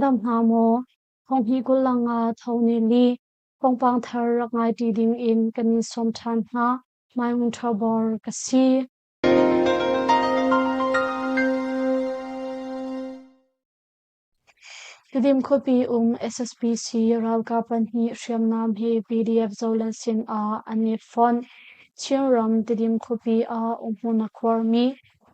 dam hna maw? Thonghnih 25 tho ni li thawngpang thar rak ngai ṭi ding in kan in sawm ṭhan hna. Maimung Ṭhabor ka si. Tidim khuapi um SSPC ralkap pahnih hriamnam he PDF Zoland sin ah an i fonh. Chinram Tidim khuapi ah umhmun a khuarmi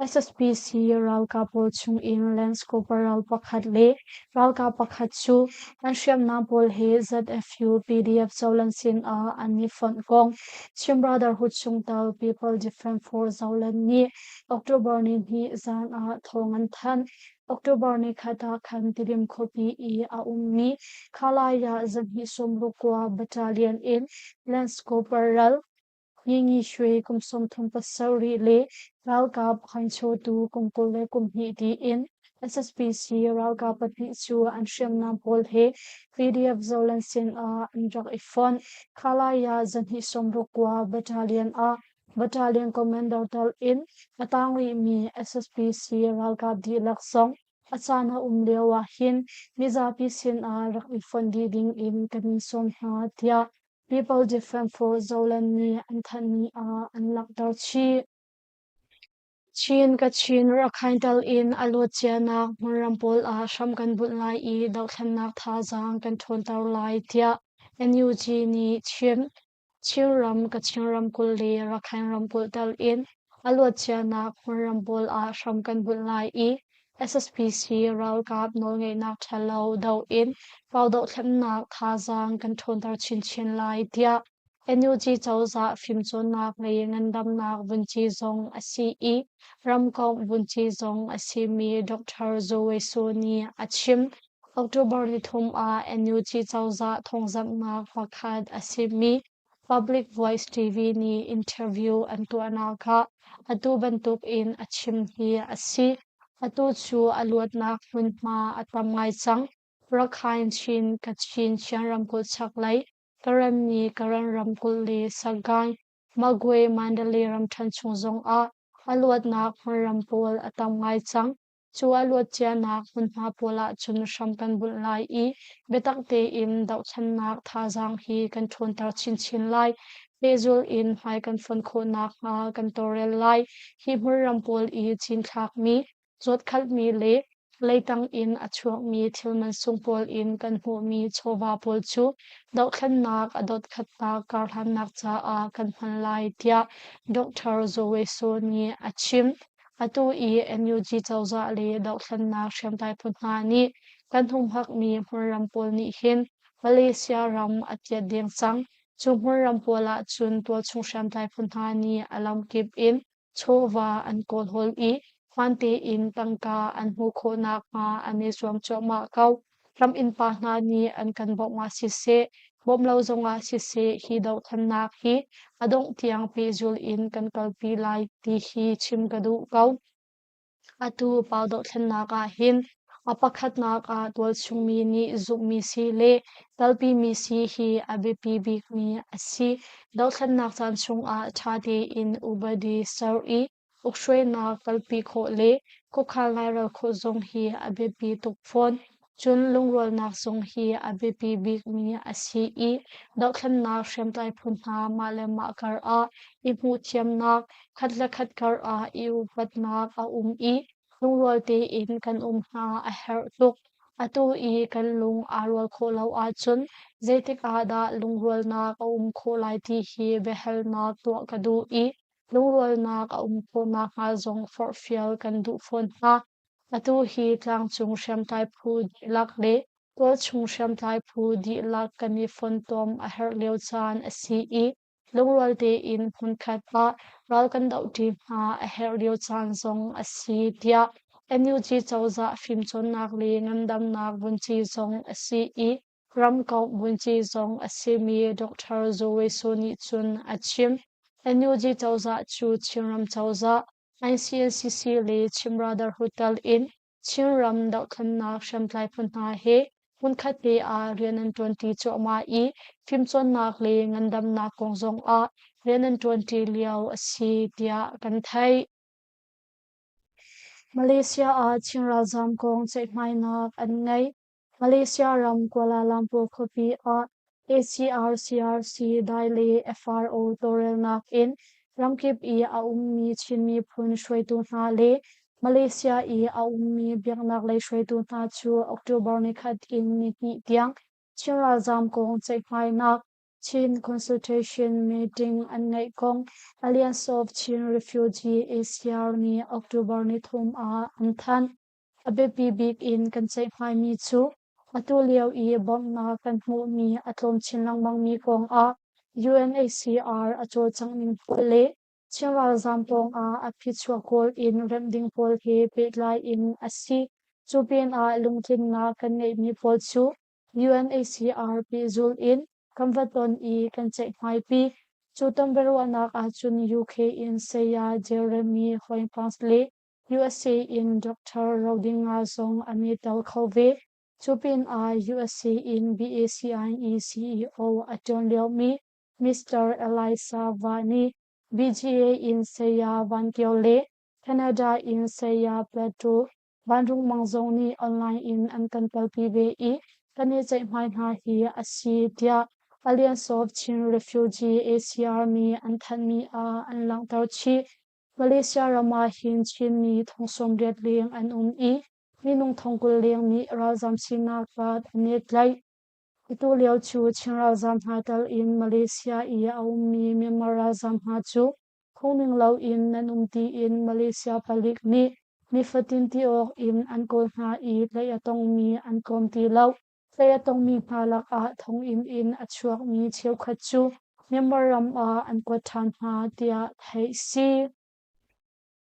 SSPC ralkap pawl chungin Lance Corporal pakhat le ralkap pakhat cu an hriamnam pawl he ZFU PDF Zoland sin ah an i fonh kong Chin Brotherhood chungtel People Defence Force Zoland nih October nihnih zan ah thawng an thanh. October nikhat ah khan Tidim khuapi i a ummi Khalaya zahnih 69 Battalion in Lance Corporal Ngingi Shwe kum 37 le ralkap khanchotu kum 22 tiin SSPC ralkap pahnih cu an hriamnam pawl he PDF Zoland sin ah an rak i fonh. Khalaya zahnih 69 Battalion ah Battalion commander tal in a tang rihmi SSPC ralkap dihlak zong a caan a um lio ah hin mizapi sinah rak i fonh dih ding in kan in sawm hna tiah People Defence Force Zoland nih an thanhmi ah an langhter chih. Chin Kachin Rakhine tal in a luat cianak hmunram pawl ah hram kan bunh lai i dohthlennak thazaang kan ṭhawnter lai tiah NUG nih chim. Chinram, Kachin ramkulh le Rakhine ramkulh tel in a luatcianak hmunram pawl ah hram kan bunh lai i SSPC ralkap nawlngeihnak ṭhalo doh in pau dohthlennak thazaang kan ṭhawnter chinchin lai tiah NUG cozah fimcawnnak le ngandamnak vunci zong a si i ramkomh vunci zong a simi Dr. Zoe Su nih a chim. October nithum ah NUG cozah thawngzamhnak pakhat a simi Public Voice TV nih interview an tuahnak ah atu bantuk in a chim hi a si. Atu cu a luatnak hmunhma a tam ngai cang. Rakhine Chin, Kachin, Chin ramkulh chaklei, Karenni, Karen ramkulh le Sagaing, Magwe, Mandalay ramṭhen chung zongah a luatnak hmunram pawl a tam ngai cang. Cu a luatcianak hmunhma pawl ahcun hram kan bunh lai i biatak tein dohthlennak thazaang hi kan ṭhawnter chinchin lai. Pehzulh in hmai kan fon khawh nakhnga kan tawlrel lai. Hi hmunram pawl i cinthlakmi, zuatkhalhmi le leitang in a chuakmi thil mansung pawl in kan hmuhmi chawva pawl cu dohthlennak a dotkhatnak karhlannak caah kan hman lai, tiah Dr. Zoe Saw nih a chim. Atu i NUG cozah le dohthlennak hriamtlai phu hna nih kan humhakmi hmunram pawl nih hin Malaysia ram a tiat deng cang. Cu hmunram pawl ahcun tualchung hriamtlai phu hna nih a lamkip in chawva an kawlhawl i hmaan tein tangka an hmuh khawh nakhnga an i zuam cuahmah ko. Ram innpa hna nih an kan bawmh ah siseh, bawmh lo zongah siseh hi dohthlennak hi a dongh tiang pehzul in kan kalpi lai ti hi chim ka duh ko. Atu pau dohthlennak ah hin a pakhatnak ah tualchungmi nih zumhmi si le kalpimi si hi a biapi bikmi a si. Dohthlennak caan chungah ṭha tein upadi ser i Ukhruainak kalpi khawh le khuakhan lairel khawh zong hi a biapi tuk fawn. Cun lungrualnak zong hi a biapi bikmi a si i dohthlennak hriamtlai phu hna mah le mah kar ah i hmuhthiamnak, khat le khat kar ah i upatnak a um i lungrual tein kan um hna a herh tuk. Atu i kan lung aa rual khawh lo ahcun zeitik ah dah lungrualnak a um khawh lai ti hi biahalnak tuah ka duh i Lungrualnak a um khawh nakhnga zong forhfial kan duh fawn hna. Atu hi tlangcung hriamtlai phu dihlak le tualchung hriamtlai phu dihlak kan i fontom a herh lio caan a si i lungrual tein hmunkhat ah ral kan dohṭi hna a herh lio caan zong a si tiah NUG cozah fimcawnnak le ngandamnak vunci zong a si i Ramkomh vunci zong a simi Dr. Zoe Su nih cun a chim. NUG cozah cu Chinram cozah, ICNCC le Chin Brotherhood tal in Chinram dohthlennak hriamtlai phu hna he hmunkhat te ah rian an ṭuanṭi cuahmah i fimcawnnak le ngandamnak kong zong ah rian an ṭuanṭi lio a si tiah kan theih. Malaysia ah Chin ralzaam kong ceihmainak an ngei. Malaysia ram Kuala Lumpur khuapi ah ACRCRC dai le FRO tawlrelnak in ramkip i a ummi Chin miphun hruaitu hna le Malaysia i a ummi biaknak lei hruaitu hna cu October nikhat in nihnih tiang Chin ralzaam kong ceihmainak Chin Consultation Meeting an ngeih kong Alliance of Chin Refugee ACR nih October nithum ah an thanh. A biapi bik in kan ceihmaimi cu atu lio i bawmhnak kan hmuhmi a tlawm chin lengmangmi kong ah UNHCR a cawlcangh ning pawl le Chin ralzaam pawngah a phichuak kawl in remh ding pawl he pehtlai in a si. Cu pinah lungtlinnak kan ngeihmi pawl cu UNHCR pehzulh in kan va ton i kan ceihmaipi. Cu ton biaruahnak ahcun UK in Saya Jeremy Hoypans le USA in Dr. Rodinga zong an i tel kho ve. Cu pinah USA in BACIE CEO a ṭuan liomi Mr. Elisa Vani, BGA in Saya Van Kio le Canada in Saya Plateau Vanrung Mang zong nih online in an kan kalpi ve i kan i ceihmai hna hi a si tiah Alliance of Chin Refugee ACR nih an thanhmi ah an langhter chih. Malaysia ram ah hin Chinmi thong 80 leng an um i minung thong 20 leng nih ralzam sinak card an i tlaih. Atu lio cu Chin ralzam hna tel in Malaysia i a ummi Myanmar ralzam hna cu phungning loin nan um tiin Malaysia palik nih nifatin ti awk in an kawl hna i tlaih a tongmi an tlawm ti lo. Tlaih a tongmi hna lakah thonginn in a chuakmi cheukhat cu Myanmar ram ah an kuat ṭhan hna tiah theih si.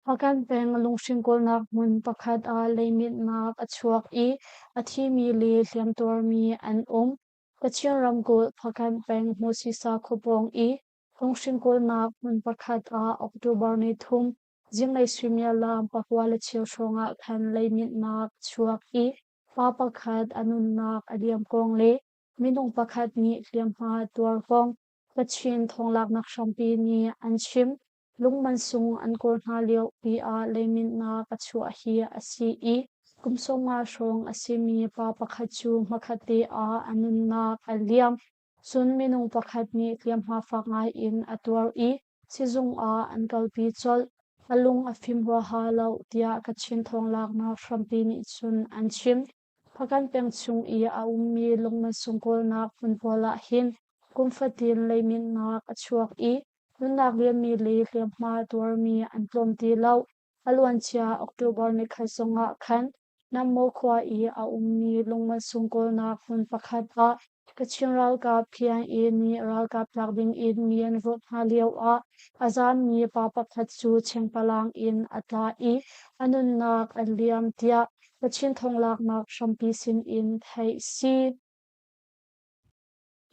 Hpakant peng lunghring kawlnak hmun pakhat ah leiminhnak a chuak i a thimi le hliamtuarmi an um. Kachin ramkulh Hpakant peng Hmawsisa khuapawng i lunghring kawlnak hmun pakhat ah October ni thum zinglei suimilam pakua le cheu hrawng ah khan leiminhnak a chuak i pa pakhat a nunnak a liam kong le minung pakhat nih hliamhma a tuar kong Kachin thawnglaknak hrampi nih an chim. Lungmansung an kawl hna liopi ah leiminhnak a chuah hi a si i kum 50 hrawng a simi pa pakhat cu hmakhatte ah a nunnak a liam. Cun minung pakhat nih hliamhma fak ngai in a tuar i sizung ah an kalpi colh. A lung a fim huaha lo tiah Kachin thawnglaknak hrampi nih cun an chim. Hpakant peng chung i a ummi lungmansung kawlnak hmun pawl ah hin kum fatin leiminhnak a chuak i nunnak liammi le hliamhma tuarmi an tlawm ti lo. A luancia October nikhat zongah khan Nammo khua i a ummi lungmansung kawlnak hmun pakhat ah Kachin ralkap KIA nih ralkap tlak dingin mi an ruat hna lioah a zaammi pa pakhat cu chengpalang in a tla i a nunnak a liam tiah Kachin thonglaknak hrampi sinin theih si.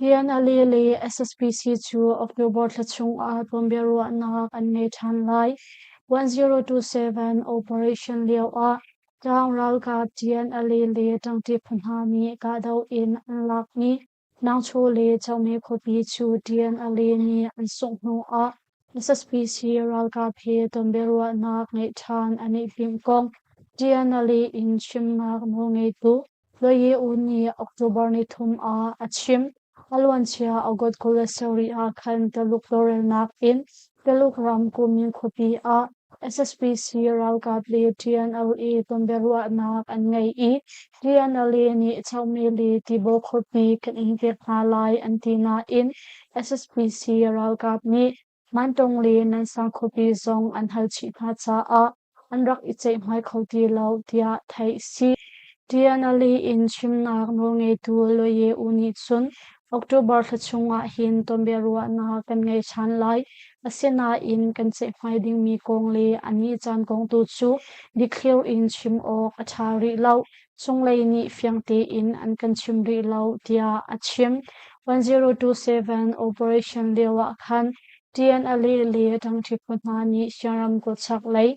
TNLA le SSPC cu October thla chungah tonbiaruahnak an ngei ṭhan lai. 1027 operation lioah Tlang ralkap TNLA le ṭangṭi phu hna nih kahdoh in an lakmi Nangchaw le Chome khuapi cu TNLA nih an sungh hnuah SSPC ralkap he tonbiaruahnak ngeih ṭhan an i timh kong TNLA in chimnak nawlngeitu Lawye U nih October nithum ah a chim. A luancia August 27 ah khan Taluk tawlrelnak in Taluk ram Kumin khuapi ah SSPC ralkap le TNLA tonbiaruahnak an ngei i TNLA nih Chome le Tibaw khuapi kan in pek hna lai an ti nain SSPC ralkap nih Mantong le Nansang khuapi zong an hal chih hna caah an rak i ceihmai kho ti lo tiah theih si. TNLA in chimnak nawlngeitu Lawye U nih cun October thla chungah hin tonbiaruahnak kan ngei ṭhan lai. Asinain kan ceihmai dingmi kong le a ni caan kong tu cu dikthliar in chim awk a ṭha rih lo. Cunglei nih fiang tein an kan chim rih lo tiah a chim. 1027 operation lioah khan TNLA le ṭangṭi phu hna nih Siaram chaklei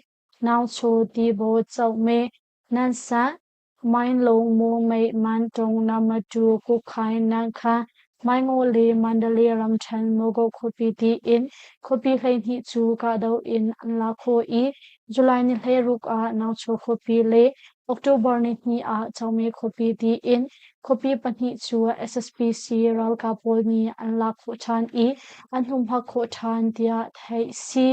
Naungchaw Tibaw Cohme Nansah Mainlung Mawmeih Mantong Namatu Kukhain Nankha Maingaw le Mandalay ramṭhen Mogok khuapi tiin khuapi 12 cu kahdoh in an lak khawh i July ni 16 ah Naungchaw khuapi le October nihnih ah Changme khuapi tiin khuapi pahnih cu SSPC ralkap pawl nih an lak khawh ṭhan i an humhak khawh ṭhan tiah theih a si.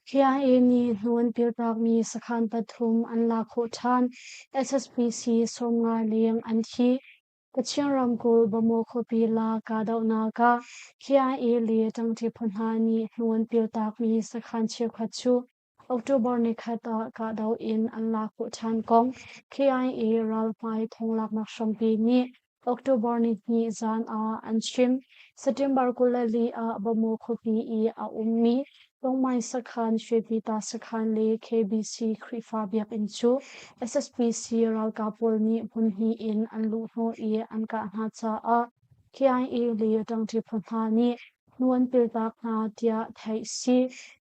KIA nih hnu an piltakmi sakhan pathum an lak khawh ṭhan. SSPC 50 leng an thi. Kachin ramkulh Bamaw khuapi la kahdohnak ah KIA le ṭangṭi phu hna nih hnu an piltakmi sakhan cheukhat cu October nikhat ah kahdoh in an lak khawh ṭhan kong KIA ralhmai thonglaknak hrampi nih October nihnih zan ah an chim. September 24 ah Bamaw khuapi i a ummi Tongmai sakhan, Shwepyita sakhan le KBC Khrihfa biakinn cu SSPC ralkap pawl nih hmunhnih in an luhhnawh i an kah hna caah KIA le ṭangṭi phu hna nih hnu an piltak hna tiah theih a si.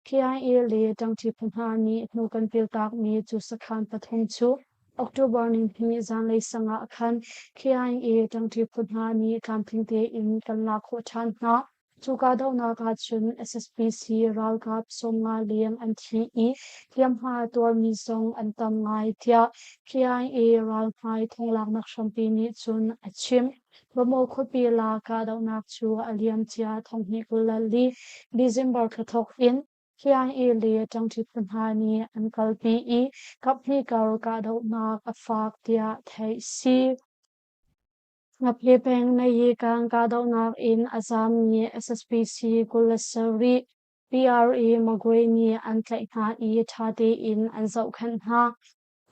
KIA le ṭangṭi phu hna nih hnu kan piltakmi cu sakhan pathum cu October nihnih zanlei sang ah khan KIA ṭangṭi phu hna nih tlamtling tein kan lak khawh ṭhan hna. Cu kahdohnak ahcun SSPC ralkap 50 leng an thi i hliamhma tuarmi zong an tam ngai tiah KIA ralhmai thonglaknak hrampi nih cun a chim. Bamaw khuapi la kahdohnak cu a liamcia 2024 December thla thawk in KIA le ṭangṭi phu hna nih an kalpi i kaphnih kar kahdohnak a fak tiah theih a si. Ngaphe peng Nayikan kahdohnak in a zaammi SSPC 27 PRA Magwe nih an tlaih hna i ṭha tein an zohkhenh hna.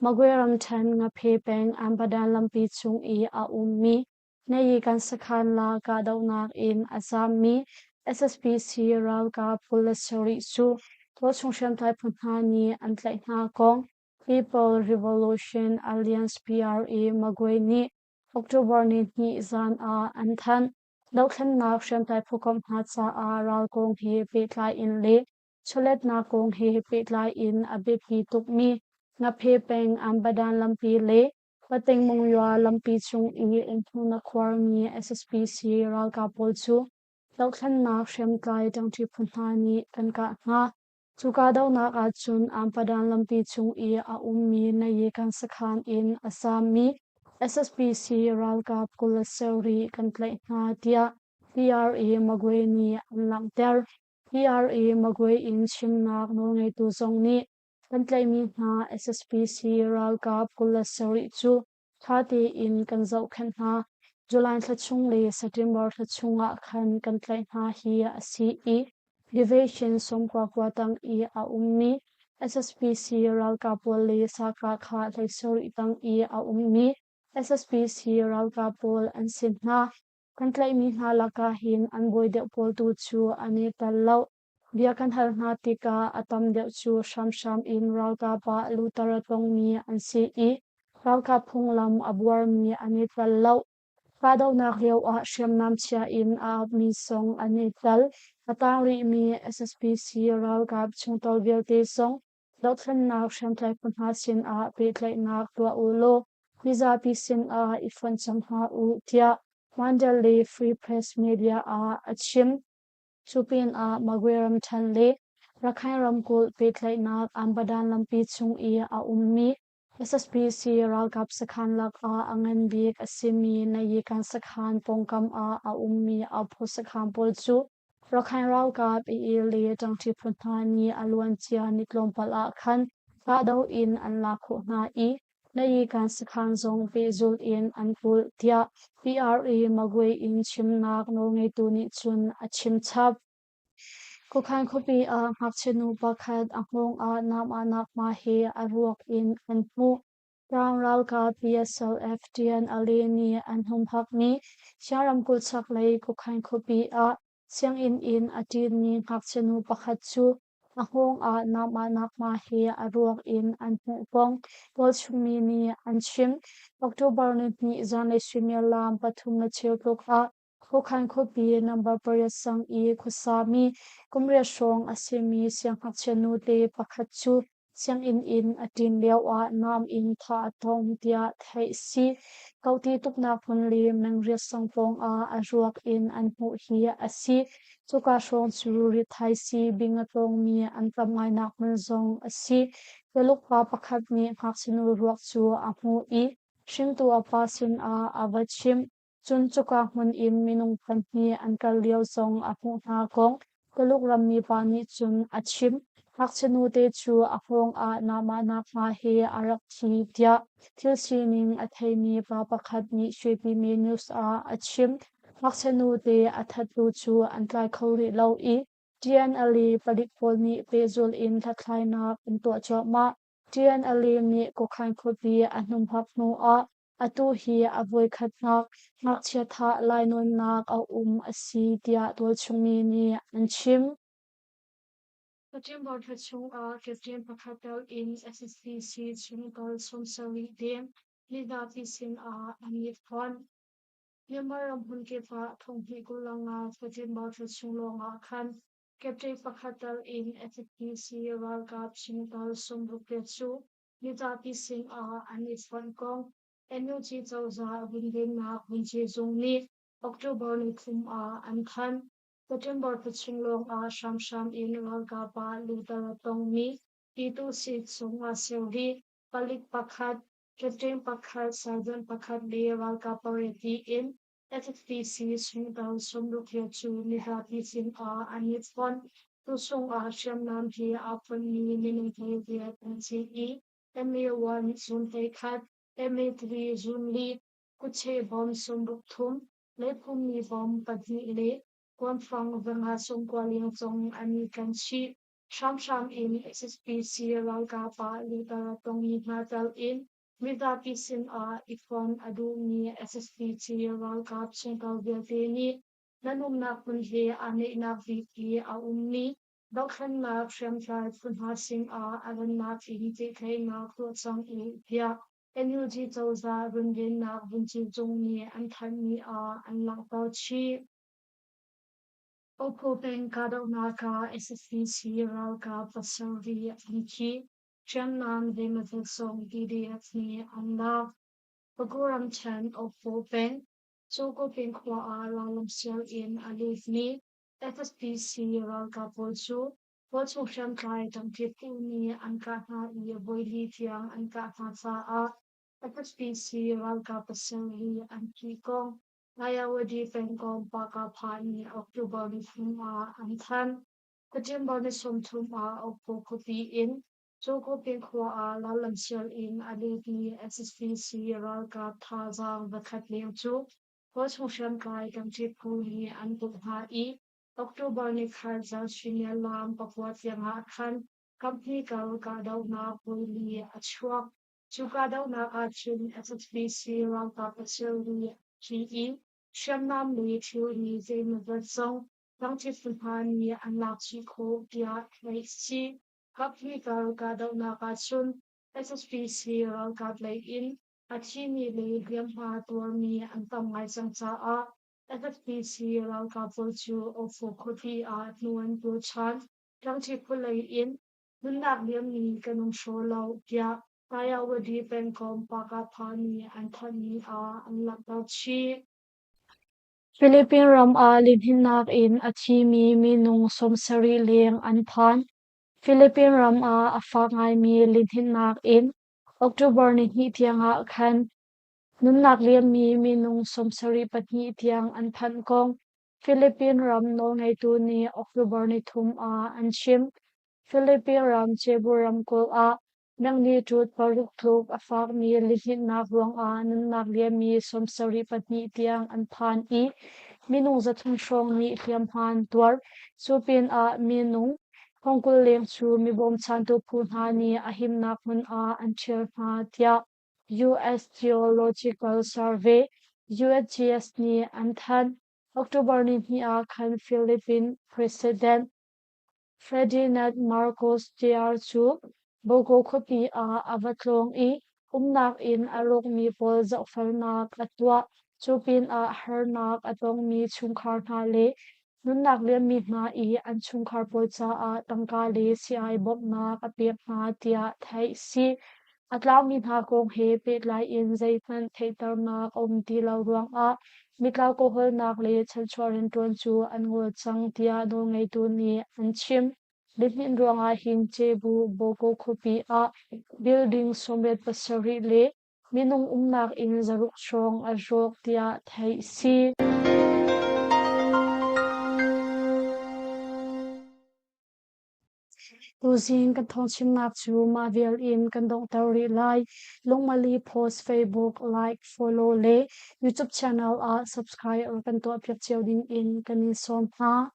Magwe ramṭhen Ngaphe peng Anbadan lampi chung i a ummi Nayikan sakhan la kahdohnak in a zaammi SSPC ralkap 27 cu tualchung hriamtlai phu hna nih an tlaih hna kong People Revolution Alliance PRA Magwe nih October nihnih zan ah an thanh. Dohthlennak hriamtlai phukomh hna caah ral kong he pehtlai in le chawletnak kong he pehtlai in a biapi tukmi Ngaphe peng Anbadan lampi le Pateng Monywa lampi chung i innhmun a khuarmi SSPC ralkap pawl cu dohthlennak hriamtlai ṭangṭi phu hna nih kan kah hna. Cu kahdohnak ahcun Anpadan lampi chung i a ummi Nayikan sakhan in a zaammi SSPC ralkap 27 kan tlaih hna tiah PRA Magwe nih an langhter. PRA Magwe in chimnak nawlngeitu zong nih kan tlaihmi hna SSPC ralkap 27 cu ṭha tein kan zohkhenh hna. July thla chung le September thla chung ah khan kan tlaih hna hi a si i Division 99 tang i a ummi SSPC ralkap pawl le Sakah kha 17 tang i a ummi SSPC ralkap pawl an si hna. Kan tlaihmi hna lakah hin an bawi deuh pawl tu cu an i tel lo. Bia kan hal hna tikah a tam deuh cu hramhram in ralkap ah luter a tongmi an si i ralkap phunglam a buarmi an i tel lo. Kahdohnak lioah hriamnam chia in a apmi zong an i tel. A tang rihmi SSPC ralkap chungtel vialte zong dohthlennak hriamtlai phu hna sinah pehtlaihnak tuah u law mizapi sinah i fonh cang hna u tiah Mandalay Free Press Media ah a chim. Cu pinah Magwe ramṭhen le Rakhine ramkulh pehtlaihnak Anbadan lampi chung i a ummi SSPC ralkap sakhan lakah a ngan bik a simi Nayikan sakhan pawngkam ah a ummi Auphu sakhan pawl cu Rakhine ralkap II le ṭangṭi phu hna nih a luancia ni tlawmpal ah khan kahdoh in an lak khawh hna i Nayikan sakhan zong pehzulh in an kulh tiah PRA Magwe in chimnak nawlngeitu nih cun a chimchap. Kukhan khuapi ah ngakchia nu pakhat a hngawng ah nam-ahnak hma he a ruak in an hmuh. Tlang ralkap PSLF TNLA nih an humhakmi Siang ramkulh chaklei Kukhan khuapi ah Sianginn in a ṭinmi ngakchia nu pakhat cu a hngawng ah nam-ahnak hma he a ruak in an hmuh kong tualchungmi nih an chim. October nihnih zanlei suimilam 3:15 tluk ah Khuakhan khuapi number 8 sang i khuasami kum riat hrawng a simi siangngakchia nute pakhat cu Sianginn in a ṭin lioah nam in thah a tong tiah theih a si. Kohti tuknak hmun le mengriat sang pawngah a ruak in an hmuh hi a si. Cuka hrawng cu rithaisii bing a tlawngmi an tam ngainak hmun zong a si. Tuluk pa pakhat nih ngakchia ruak cu a hmuh i hringtu a pa sinah a va chimh. Cun cuka hmun in minung pahnih an kal lio zong a hmuh hna kong Tuluk rammi pa nih cun a chim. Ngakchia nute cu a hngawng ah namahnak hma he a rak thi tiah thil sining a theimi pa pakhat nih Shwepimi News ah a chim. Ngakchia nute a thattu cu an tlai kho rih lo i TNLA palik pawl nih pehzulh in hlathlainak an tuah cuahmah. TNLA nih Kokhain khuapi a hnumhak hnu ah atu hi a voikhatnak ngakchia thah lainawnnak a um a si tiah tualchungmi nih an chim. September thla chungah captain pakhat tel in SSPC chungtel 70 deng mizapi sinah an i fonh. Myanmar ram hmunkip ah thonghnih 25 September thla chung lawngah khan Captain pakhat tal in SSPC ralkap chungtel 60 te cu mizapi sinah an i fonh kong NUG cozah runvennak vunci zung nih October ni thum ah an thanh. September thla chung lawngah hramhram in ralkap ah luter a tongmi Pyituhsit chung ah ser rih. Palik pakhat, captain pakhat, sergeant pakhat le ralkap pariat tiin SSPC chungtel 60 he cu mizapi sinah an i fonh. Tuchung ah hriamnam he aa fonhmi minung 18 an si i MA1 zun 11, MA3 zun li, kutche bom 63, leiphummi bom pahnih le kuanfang zanga 90 leng zong an i ken chih. Hramhram in SSPC ralkap ah luter a tongmi hna tel in mizapi sinah i fonh a duhmi SSPC ralkap chungtel vialte nih nan umnak hmun he aa neihnak bik i a ummi dohthlennak hriamtlai phu hna sinah a rannak in pehtlaihnak tuah cang u tiah NUG cozah runvennak vunci cung nih an thanhmi ah an langhter chih. Oppo peng kahdohnak ah SSPC ralkap pasarih an thi. Hriamnam zeimawzat zong PDF nih an lak. Pagu ramṭhen Oppo peng Cawkawpeng khua ah rallamsial in a lutmi SSPC ralkap pawl cu khuachung hriamtlai ṭangṭi phu nih an kah hna i voili tiang an kah hna caah SSPC ralkap pasarih an thih kong Ayawadi pengkomh Pakapha nih October ni thum ah an thanh. September ni 30 ah Okpo khuapi in Cawkawpeng khua ah rallamsial in a lutmi SSPC ralkap thazaang zakhat leng cu khuachung hriamtlai ṭangṭi phu nih an kulh hna i October ni khat zan suimilam pakua tiangah khan kaphnih kal kahdohnak voili a chuak. Cu kahdohnak ahcun SSPC ralkap pasarih an thi i hriamnam le thilri zeimawzat zong ṭangṭi phu hna nih an lak chih khawh tiah theih a si. Kaphnih kal kahdohnak ahcun SSPC ralkap lei in a thimi le hliamhma tuarmi an tam ngai cang caah SSPC ralkap pawl cu Ofu khuapi ah hnu an tur ṭhan. Ṭangṭi phu lei in nunnak liammi kan um hraw lo tiah Tayawadi pengkomh Pakapha nih an thanhmi ah an langhter chih. Philippine ram ah lihninnak in a thimi minung 70 leng an phan. Philippine ram ah a fak ngaimi lihninnak in October nihnih tiangah khan nunnak liammi minung 74 tiang an phanh kong Philippine ram nawlngeitu nih October nithum ah an chim. Philippine ram Cebu ramkulh ah magnitude paruk tluk a fakmi lihninhnak ruangah nunnak liammi 74 tiang an phan i minung 300 hrawng nih hliamhma an tuar. Cu pinah minung 20 leng cu mi bawmchantu phu hna nih a himnak hmun ah an ṭhial hna tiah US Geological Survey USGS nih an thanh. October nihnih ah khan Philippine President Ferdinand Marcos Jr. Cu Bogo khuapi ah a va tlawng i umnak inn a rawkmi pawl zohfelnak a tuah. Cu pinah harnak a tongmi chungkhar hna le Nunnak liammi hna i an chungkhar pawl caah tangka le sii-ai bawmhnak a pek hna tiah theih a si. A tlaumi hna kong he pehtlai in zeihmanh theihternak a um ti lo ruangah mitlau kawhawlnak le chanchuah rianṭuan cu an ngol cang tiah nawlngeitu nih an chim. Lihninh ruangah hin Cebu Bogo khuapi ah building 87 le minung umnak inn 600 hrawng a rawk tiah theih a si. Tuzing kan thawngchimnak cu mah vial in kan donghter rih lai. Lungmali Post Facebook like, follow le YouTube channel ah subscribe kan tuahpiak cio ding in kan in sawm hna.